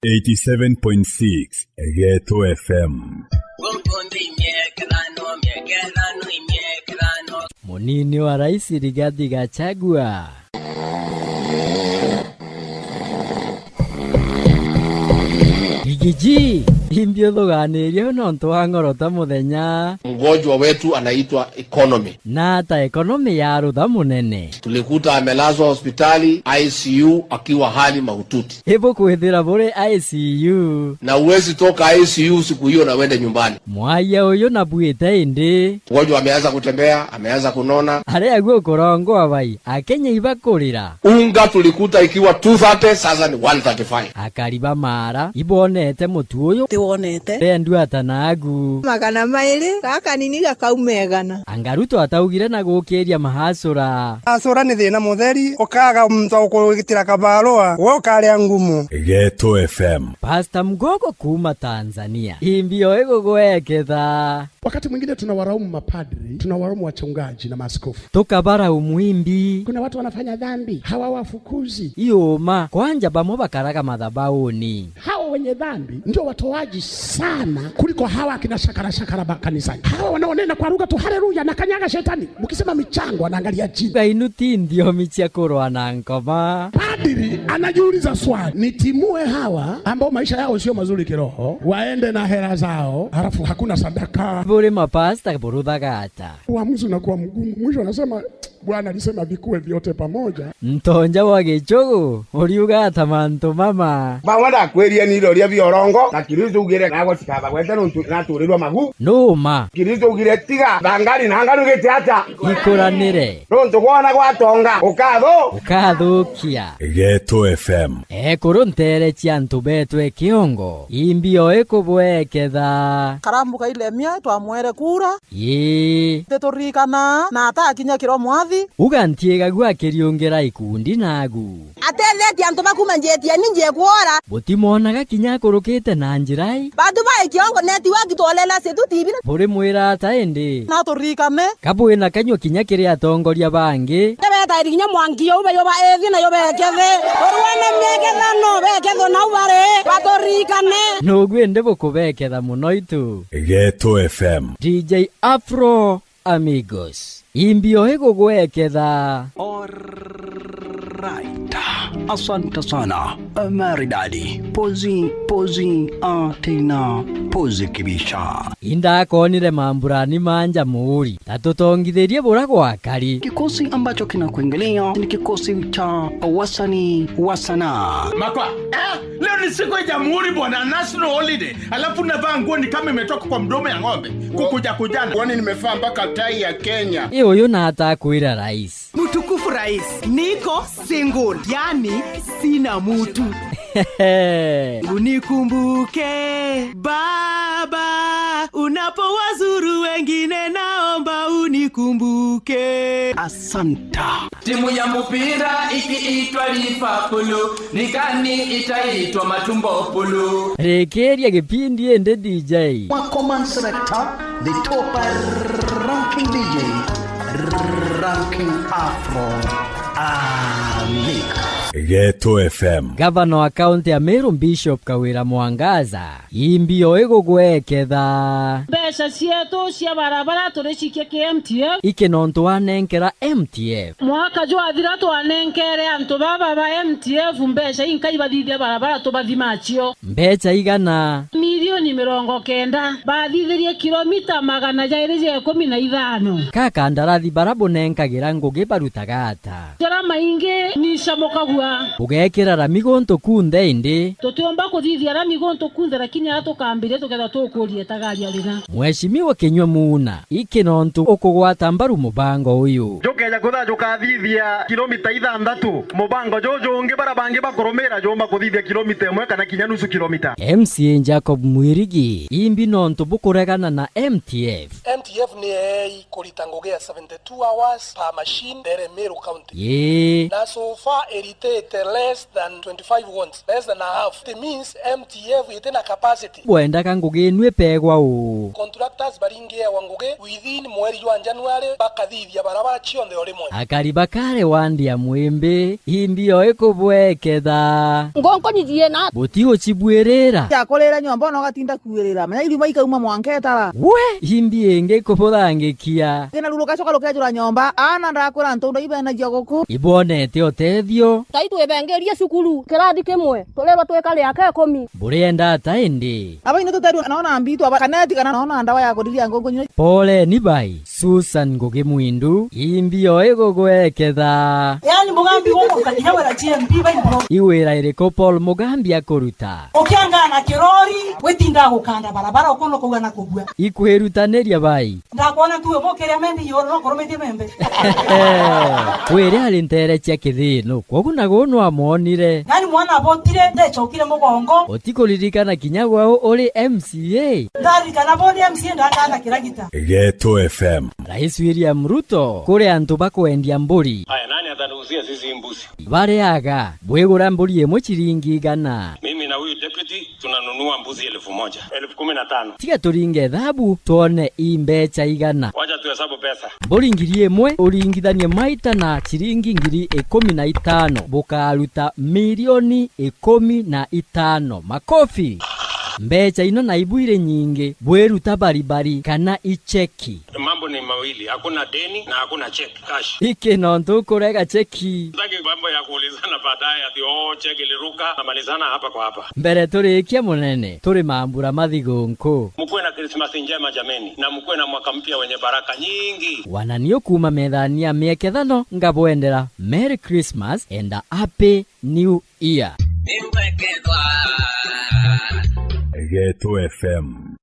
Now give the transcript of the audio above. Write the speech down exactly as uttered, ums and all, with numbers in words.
Eighty-seven point six Geto F M. Munini wa Rais Rigathi Gachagua. Rigiji, imbi uthuganirie nontu wa ng'oro ta muthenya. Mgonjwa wetu anaitwa economy. Na ata economy ya rutha munene? Tulikuta amelazwa hospitali I C U akiwa hali mahututi. Ibukwithira buri I C U. Na huwezi toka I C U siku hiyo na uende nyumbani. Mwaia uyu nabwite indi. Mgonjwa ameanza kutembea, ameanza kunona. Ari agu ukurongoa bai, Akenya ibakurira. Unga tulikuta ikiwa two thirty, sasa ni one thirty-five. Akari ba Maara, ibonete mutu uyu. Tiwonete. Bendua ata nagu. Magana mairi, gaka kanini gakauma igana. Anga Ruto ataugire na gukiria mahasura. Asura ni thina mutheri, ukaga muntu wa gukugitira kabarua, we ukaria ngumu. Geto F M. Pastor Mgogo kuuma Tanzania. Imbi o igugweketha. Wakati mwingine tunawalaumu mapadri, tunawalaumu wachungaji na maaskofu. Tukabaraumu imbi. Kuna watu wanafanya dhambi, hawawafukuzi. Iuma, kwanja bamwe bakaraga mathabauni. Hao wenye dhambi ndio watoaji sana kuliko hawa akina shakara shakara ba-, kanisani. Hawa wanaonena kwa lugha tu, "Haleluya, nakanyaga shetani." Mkisema michango, anaangalia chini. Gainu ti nthiomi cia kurwa na nkoma. Padri anajiuliza swali, "Nitimue hawa ambao maisha yao sio mazuri kiroho, waende na hela zao, halafu hakuna sadaka?" Buri mapasta buruthaga ata? Uamuzi unakuwa mgumu. Mwisho anasema, "Bwana alisema vikue vyote pamoja." Ntonja wa gichugu, uriuga ata mantu mama? Bang'we ndakwirie ni iroria bia urongo, na Kristo ugire nagwe cikabagwete nontu naturirwe magu. Numa. Kristo ugire, "Tiga thangari na ngari giti ata?" Ikuranire. Nontu gwona gwatonga, ukathu-, ukathukia. Geto F M. Ekuru ntere cia antu betwe kiongo, imbi o ikubweketha. Karambu kailemia twamwere kura. Ii. Tituririkana na atakinya kiro mwathi. Uga ntiigagua akiriungira ikundi nagu. Atethetie antu ba kuuma njietieni njiekuora. Butimwonaga kinya akurukite na njira ii. Bantu ba ikiongo netiwaki twolela situ T V na. Buri mwira ata indi? Na turirikane. Ka bwina kanyua kinya kiri atongoria bangi? Ni betairi kinya mwanki yo bayo ba ethi na yo bekethe. Urwana mekethano, beketho nau bari. Baturirikane. Nugu indi bukubeketha muno itu? Geto F M. D J Afro Amigos. Imbi o igugweketha. Alright. Asante sana. Maridadi. Pozi, pozi, ah, tena pozi kibisha. Indakonire mamburani manja muuri. Tatutongithirie bura gwakari. Kikosi ambacho kinakuingilia ni kikosi cha wasanii wa sanaa. Makwa, eh? Leo ni siku ya jamhuri bwana, national holiday. Alafu navaa nguo ni kama imetoka kwa mdomo ya ng'ombe. Kukuja kujana. Kwani nimevaa mpaka tai ya Kenya? Ii, uyu nata akwira rais? Mtukufu rais, niko single, yani sina mtu. Unikumbuke, Baba, unapowazuru wengine, naomba unikumbuke. Asanta. Timu ya mupira ikiitwa Liverpool, ni gani itaitwa Matumbo Pool? Rikiria gipindi indi D J. Wa command selector, the top ranking D J, ranking Afro, Amik. Geto F M. Gavana wa kaunti ya Meru, Bishop Kawira Mwangaza. Imbi o igugweketha. Mbeca cietu cia barabara turicikie ki M T F. Iki nontu wanenkera M T F. Mwaka jwathira twanenkere antu baba ba M T F mbeca inkai bathithia barabara tubathima cio. Mbeca igana? Milioni mirongo kenda. Bathithirie kilomita magana jairi ja ikumi na ithano. Ka kandarathi bara bunenkagira ngugi barutaga ata? Jara maingi ni cia mukagua. Ugekira rami guntu kunthe indi? Tutiumba kuthithia rami guntu kunthe, lakini ara tukambiria tukethwa tukuria itagaria rina. Mheshimiwa Kinyua Muna, iki nontu ukugwata mbaru mubango uyu? Jukeja kwithira jukathithia kilomita ithanthatu, mubango juju ungi bara bangi bakurumira juumba kuthithia kilomita imwe kana kinya nusu kilomita. M C A Jacob Mwiri. Igi, imbi nontu bukuregana na M T F. M T F ni eei kurita ngugi ya seventy-two hours per machine there Meru County. Yee. Na so far iritite less than twenty-five wons, less than a half. It means M T F itina capacity. Bwendaga ngugi inu ipegwa uu? Contractors baringiawa ngugi within mweri jwa January, bakathithia barabara cionthe o rimwe. Akari ba kare wandi ya Mwimbi, imbi o ikubweketha. Ngonko nyijie na. Butigucibwirira. Yakurire nyomba na ugatinda kuirira. Menya irima ikauma mwanka itara. We, imbi ingi ikubuthangikia. Kina ruru gacoka rukejura nyomba, ana ndakwira ntundu ibenagia guku. Ibonete utethio. Tai twibengerie cukuru, kirathi kimwe, turirwa twikare aka ikumi. Burienda ata indi? Aba ino tuterwe nona mbitu aba kaneti kana nona ndawa ya kuriria ngungu nyinyi. Poleni bai, Susan Ngugi Mwindu, imbi o igugweketha. Yani Mugambi woka kinya wira G M P bai bro. Iwira iriku Paul Mugambi akuruta? Ukiangana kirori, witinda gukanda barabara, ukono kuga na kugua. Ikwirutaniria bai. Ndakwona tu we mokeria membe iyo, no kurumitie membe. Wiri ari ntere cia kithino, kwogu nagu nwamwonire. Nani mwana abotire, ndecokire mugongo. Utikuririkana kinya gwao uri M C A? Ndarikana bo ni M C A, ndakana kiragita. Geto F M. Rais William Ruto kuri antu bakwendia mburi. Aya, nani atatuuzia sisi mbuzi? Bariaga, bwigura mburi imwe ciringi igana. Mimi na huyu deputy tunanunua mbuzi elfu moja. Elfu kumi na tano. Tiga turinge thabu, twone i mbecha igana. Wacha tuhesabu pesa. Mburi ngiri imwe, uringithanie maita na ciringi ngiri ikumi na itano, bukaruta milioni ikumi na itano. Makofi! Mbecha ino na ibu iri nyingi, bwiruta baribari kana icheki? Mambo ni mawili, hakuna deni na hakuna check, cash. Iki nontu ukurega cheki. Sitaki mambo ya kuulizana baadaye ati, "Oh, check iliruka," namalizana hapa kwa hapa. Mbere turikia munene, turi mambura mathigunku. Mkuwe na Christmas njema jameni, na mkuwe na mwaka mpya wenye baraka nyingi. Wananio kuuma methani ya miekethano ngabwendera Merry Christmas and a Happy New Year. Geto F M.